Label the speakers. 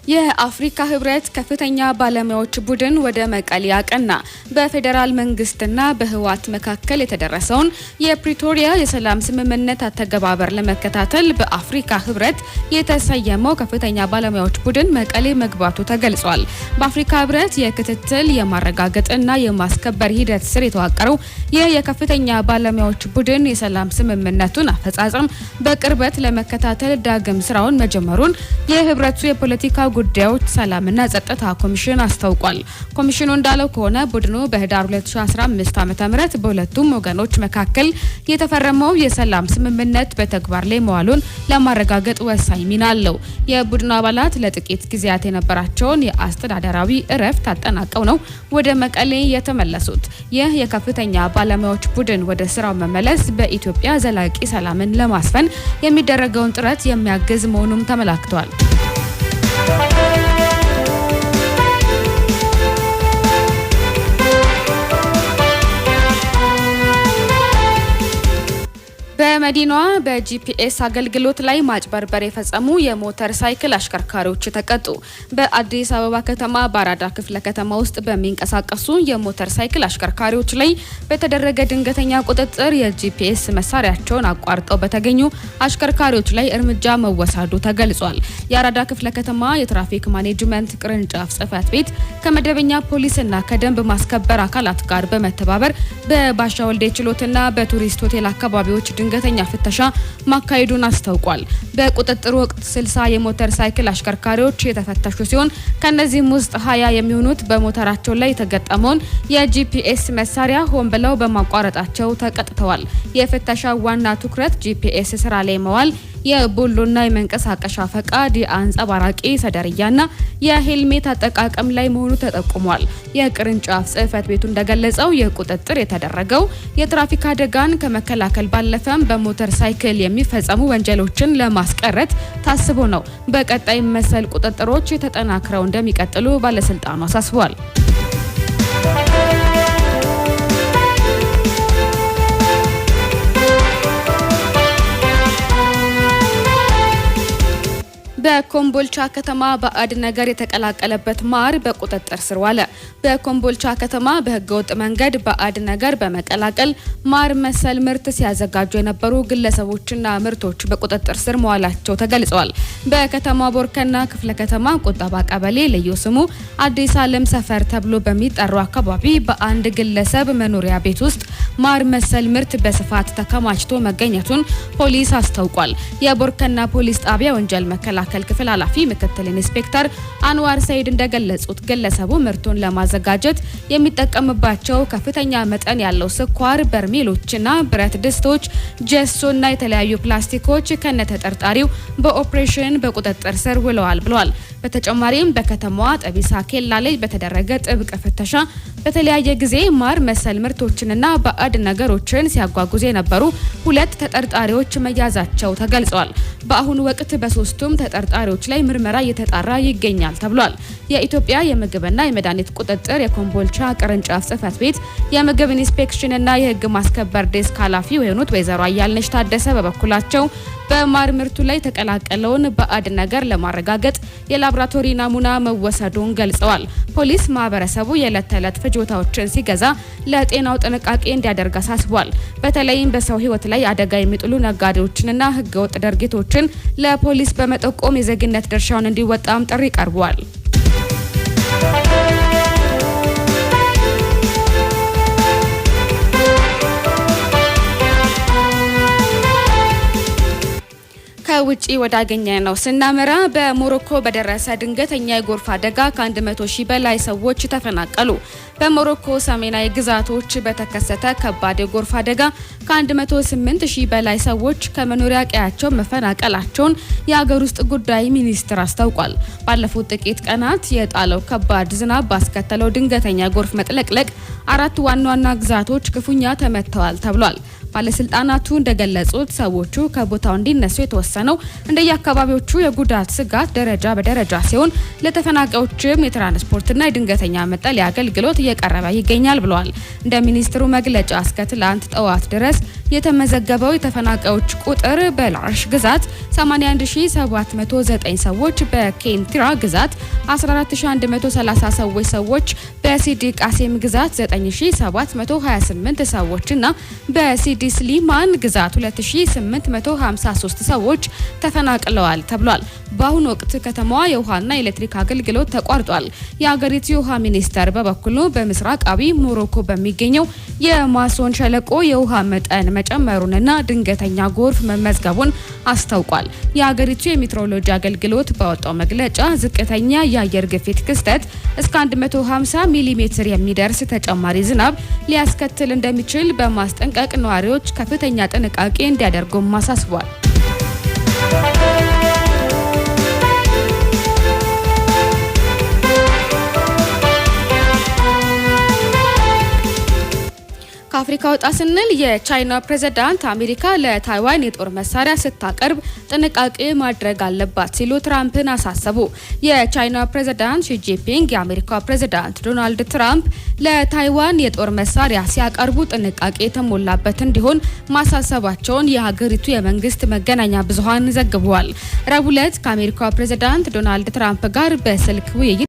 Speaker 1: የአፍሪካ ህብረት ከፍተኛ ባለሙያዎች ቡድን ወደ መቀሌ አቀና። በፌዴራል መንግስትና በህወሓት መካከል የተደረሰውን የፕሪቶሪያ የሰላም ስምምነት አተገባበር ለመከታተል በአፍሪካ ህብረት የተሰየመው ከፍተኛ ባለሙያዎች ቡድን መቀሌ መግባቱ ተገልጿል። በአፍሪካ ህብረት የክትትል የማረጋገጥና የማስከበር ሂደት ስር የተዋቀረው ይህ የከፍተኛ ባለሙያዎች ቡድን የሰላም ስምምነቱን አፈጻጸም በቅርበት ለመከታተል ዳግም ስራውን መጀመሩን የህብረቱ የፖለቲካ ጉዳዮች ሰላምና ጸጥታ ኮሚሽን አስታውቋል። ኮሚሽኑ እንዳለው ከሆነ ቡድኑ በህዳር 2015 ዓ.ም በሁለቱም ወገኖች መካከል የተፈረመው የሰላም ስምምነት በተግባር ላይ መዋሉን ለማረጋገጥ ወሳኝ ሚና አለው። የቡድኑ አባላት ለጥቂት ጊዜያት የነበራቸውን የአስተዳደራዊ እረፍት አጠናቀው ነው ወደ መቀሌ የተመለሱት። ይህ የከፍተኛ ባለሙያዎች ቡድን ወደ ስራው መመለስ በኢትዮጵያ ዘላቂ ሰላምን ለማስፈን የሚደረገውን ጥረት የሚያግዝ መሆኑም ተመላክቷል። በመዲናዋ በጂፒኤስ አገልግሎት ላይ ማጭበርበር የፈጸሙ የሞተር ሳይክል አሽከርካሪዎች ተቀጡ። በአዲስ አበባ ከተማ በአራዳ ክፍለ ከተማ ውስጥ በሚንቀሳቀሱ የሞተር ሳይክል አሽከርካሪዎች ላይ በተደረገ ድንገተኛ ቁጥጥር የጂፒኤስ መሳሪያቸውን አቋርጠው በተገኙ አሽከርካሪዎች ላይ እርምጃ መወሰዱ ተገልጿል። የአራዳ ክፍለ ከተማ የትራፊክ ማኔጅመንት ቅርንጫፍ ጽሕፈት ቤት ከመደበኛ ፖሊስና ከደንብ ማስከበር አካላት ጋር በመተባበር በባሻ ወልዴ ችሎትና በቱሪስት ሆቴል አካባቢዎች ድንገተኛ ፍተሻ ማካሄዱን አስታውቋል። በቁጥጥር ወቅት 60 የሞተር ሳይክል አሽከርካሪዎች የተፈተሹ ሲሆን ከነዚህም ውስጥ 20 የሚሆኑት በሞተራቸው ላይ የተገጠመውን የጂፒኤስ መሳሪያ ሆን ብለው በማቋረጣቸው ተቀጥተዋል። የፍተሻው ዋና ትኩረት ጂፒኤስ ስራ ላይ መዋል፣ የቦሎና የመንቀሳቀሻ ፈቃድ፣ የአንጸባራቂ ሰደርያና የሄልሜት አጠቃቀም ላይ መሆኑ ተጠቁሟል። የቅርንጫፍ ጽሕፈት ቤቱ እንደገለጸው የቁጥጥር የተደረገው የትራፊክ አደጋን ከመከላከል ባለፈም በሞተር ሳይክል የሚፈጸሙ ወንጀሎችን ለማስቀረት ታስቦ ነው። በቀጣይ መሰል ቁጥጥሮች ተጠናክረው እንደሚቀጥሉ ባለስልጣኑ አሳስቧል። በኮምቦልቻ ከተማ ባዕድ ነገር የተቀላቀለበት ማር በቁጥጥር ስር ዋለ። በኮምቦልቻ ከተማ በህገወጥ መንገድ ባዕድ ነገር በመቀላቀል ማር መሰል ምርት ሲያዘጋጁ የነበሩ ግለሰቦችና ምርቶች በቁጥጥር ስር መዋላቸው ተገልጸዋል። በከተማ ቦርከና ክፍለ ከተማ ቁጠባ ቀበሌ ልዩ ስሙ አዲስ ዓለም ሰፈር ተብሎ በሚጠራው አካባቢ በአንድ ግለሰብ መኖሪያ ቤት ውስጥ ማር መሰል ምርት በስፋት ተከማችቶ መገኘቱን ፖሊስ አስታውቋል። የቦርከና ፖሊስ ጣቢያ ወንጀል መከላከል ክፍል ኃላፊ ምክትል ኢንስፔክተር አንዋር ሰይድ እንደገለጹት ግለሰቡ ምርቱን ለማዘጋጀት የሚጠቀምባቸው ከፍተኛ መጠን ያለው ስኳር፣ በርሜሎችና ብረት ድስቶች፣ ጀሶና የተለያዩ ፕላስቲኮች ከነተጠርጣሪው በኦፕሬሽን በቁጥጥር ስር ውለዋል ብለዋል። በተጨማሪም በከተማዋ ጠቢሳ ኬላ ላይ በተደረገ ጥብቅ ፍተሻ በተለያየ ጊዜ ማር መሰል ምርቶችንና ባዕድ ነገሮችን ሲያጓጉዙ የነበሩ ሁለት ተጠርጣሪዎች መያዛቸው ተገልጿል። በአሁኑ ወቅት በሶስቱም ተጠርጣሪዎች ላይ ምርመራ እየተጣራ ይገኛል ተብሏል። የኢትዮጵያ የምግብና የመድኃኒት ቁጥጥር የኮምቦልቻ ቅርንጫፍ ጽሕፈት ቤት የምግብ ኢንስፔክሽንና የሕግ ማስከበር ዴስክ ኃላፊ የሆኑት ወይዘሮ አያልነሽ ታደሰ በበኩላቸው በማር ምርቱ ላይ የተቀላቀለውን ባዕድ ነገር ለማረጋገጥ የላብራቶሪ ናሙና መወሰዱን ገልጸዋል። ፖሊስ ማህበረሰቡ የዕለት ተዕለት ፍጆታዎችን ሲገዛ ለጤናው ጥንቃቄ እንዲያደርግ አሳስቧል። በተለይም በሰው ሕይወት ላይ አደጋ የሚጥሉ ነጋዴዎችንና ሕገወጥ ድርጊቶችን ለፖሊስ በመጠቆም የዜግነት ድርሻውን እንዲወጣም ጥሪ ቀርቧል። ከውጪ ወዳገኘ ነው ስናመራ በሞሮኮ በደረሰ ድንገተኛ የጎርፍ አደጋ ከ100 ሺህ በላይ ሰዎች ተፈናቀሉ። በሞሮኮ ሰሜናዊ ግዛቶች በተከሰተ ከባድ የጎርፍ አደጋ ከ108 ሺህ በላይ ሰዎች ከመኖሪያ ቀያቸው መፈናቀላቸውን የአገር ውስጥ ጉዳይ ሚኒስትር አስታውቋል። ባለፉት ጥቂት ቀናት የጣለው ከባድ ዝናብ ባስከተለው ድንገተኛ ጎርፍ መጥለቅለቅ አራት ዋና ዋና ግዛቶች ክፉኛ ተመትተዋል ተብሏል። ባለስልጣናቱ እንደገለጹት ሰዎቹ ከቦታው እንዲነሱ የተወሰነው እንደየአካባቢዎቹ የጉዳት ስጋት ደረጃ በደረጃ ሲሆን ለተፈናቃዮችም የትራንስፖርትና የድንገተኛ መጠለያ አገልግሎት እየቀረበ ይገኛል ብለዋል። እንደ ሚኒስትሩ መግለጫ እስከ ትላንት ጠዋት ድረስ የተመዘገበው የተፈናቃዮች ቁጥር በላርሽ ግዛት 81709 ሰዎች፣ በኬንቲራ ግዛት 14130 ሰዎች፣ በሲዲ ቃሴም ግዛት 9728 ሰዎች እና በሲዲ ስሊማን ግዛት 2853 ሰዎች ተፈናቅለዋል ተብሏል። በአሁኑ ወቅት ከተማዋ የውሃና የኤሌክትሪክ አገልግሎት ተቋርጧል። የሀገሪቱ የውሃ ሚኒስቴር በበኩሉ በምስራቃዊ ሞሮኮ በሚገኘው የማሶን ሸለቆ የውሃ መጠን መጨመሩንና ድንገተኛ ጎርፍ መመዝገቡን አስታውቋል። የሀገሪቱ የሜትሮሎጂ አገልግሎት ባወጣው መግለጫ ዝቅተኛ የአየር ግፊት ክስተት እስከ 150 ሚሊ ሜትር የሚደርስ ተጨማሪ ዝናብ ሊያስከትል እንደሚችል በማስጠንቀቅ ነዋሪዎች ከፍተኛ ጥንቃቄ እንዲያደርጉም አሳስቧል። ከአፍሪካ ወጣ ስንል የቻይና ፕሬዝዳንት አሜሪካ ለታይዋን የጦር መሳሪያ ስታቀርብ ጥንቃቄ ማድረግ አለባት ሲሉ ትራምፕን አሳሰቡ። የቻይና ፕሬዝዳንት ሺ ጂንፒንግ የአሜሪካ ፕሬዝዳንት ዶናልድ ትራምፕ ለታይዋን የጦር መሳሪያ ሲያቀርቡ ጥንቃቄ የተሞላበት እንዲሆን ማሳሰባቸውን የሀገሪቱ የመንግስት መገናኛ ብዙኃን ዘግበዋል። ረቡዕ ዕለት ከአሜሪካ ፕሬዝዳንት ዶናልድ ትራምፕ ጋር በስልክ ውይይት